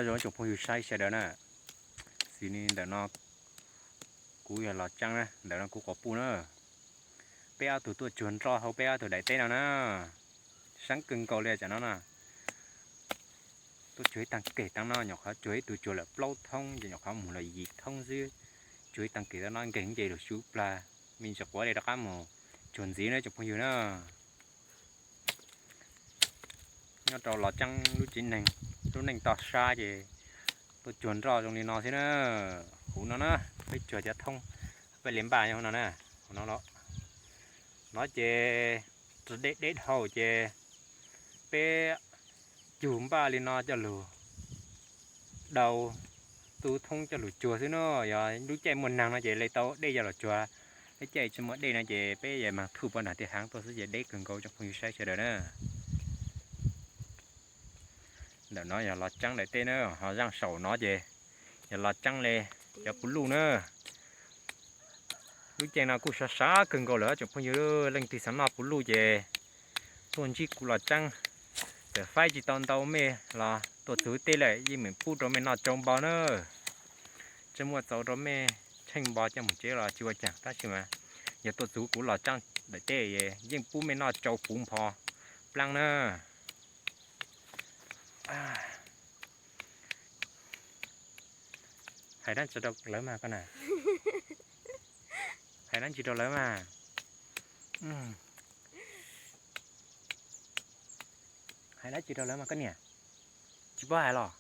Nyob zoo tsoom phooj ywg saib sawv daws na, xws li ntawm no kuv yog Los Tseeb na, ntawm no kuv quas puj na. Peb ob tug tuaj tsuag nroj hauv peb ob tug daim teb no na. Seeb kawg nkaus li tam no na. Tuaj tsuag ib tag kis tam no, nyuam qhuav tsuag ib tug tsuag lawm plaub thoob, ces nyuam qhuav mus lawm yim thoob xwb. Tsuag ib tag kis tam no nkeeg nce lug sub plag, me ntsis quav li rov qab mus tsuag ntxiv na tsoom phooj ywg na. Nyob rau Los Tseeb lub tsev neeg, lub neej toj sab ces tuaj tsuag nroj zoo li no xwb na. Huv no na, peb tsuag cov thoob, peb li npaj nyob no na. Huv no los, no ces deb deb dhau ces peb cug npaj li no coj lug dau tu thoob coj lug tsuag xwb na. Yog lub caij muaj nag no ces li tau dej coj los tsuag, lub caij tsis muaj dej no ces peb yog mag thuj pov nram tej haav tuaj xwb ces deb kawg nkaus tsoom phooj ywg saib sawv daws na. Ntawm no yog Los Tseeb daim teb na, ho zaaj saum no ces yog Los Tseeb li cov puv luj na. Lub caij no kuj sab sab kawg nkaus lawm tsoom phooj ywg, leej twg xav noj puv luj ces tuaj ntsib kuv Los Tseeb. Txawm faib tsis tau ntau mej los tuaj txug teb lawm yeej meem pub rau mej noj tsau npo na. Tsis muaj txaus rau mej tsheej npo coj mus tsev los tsis ua caag tab sis mas yog tuaj txug kuv Los Tseeb daim teb yeej pub mej noj tsau puv npo plaab na. Hais dab tsi rau lawv mas koj na? Hais dab tsi rau lawv mas? Hais dab tsi rau lawv mas koj niam? Tsis paub hais los?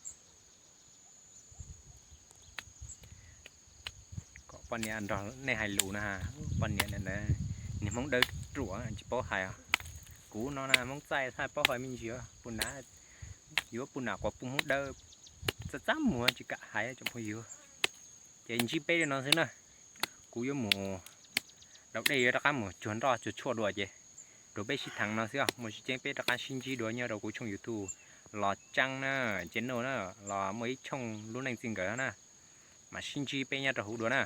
Kom poj niam nrog nej hais lus na. Poj niam niag Hmoob Dawb ruam tsis paub hais. Kuv no na Hmoob Txaij thaj paub hais me ntsis, puj nam, yuav puj nam quas puj Hmoob Dawb, txaj txaj muag tsis kam hais tsoom phooj ywg. Ces ntsib peb li no xwb na. Kuv yuav mus dau dej yuav rov qab mus tsuag nroj tsuag tshuaj dua ces rau peb sib thaam no xwb, muaj tsis tseeb peb rov qab sib ntsib dua nyob rau kuv tshooj YouTube Los Tseeb na, channel na, los muaj ib tshooj lub neej txij nkawm na, mam sib ntsib peb nyob rau huv dua na.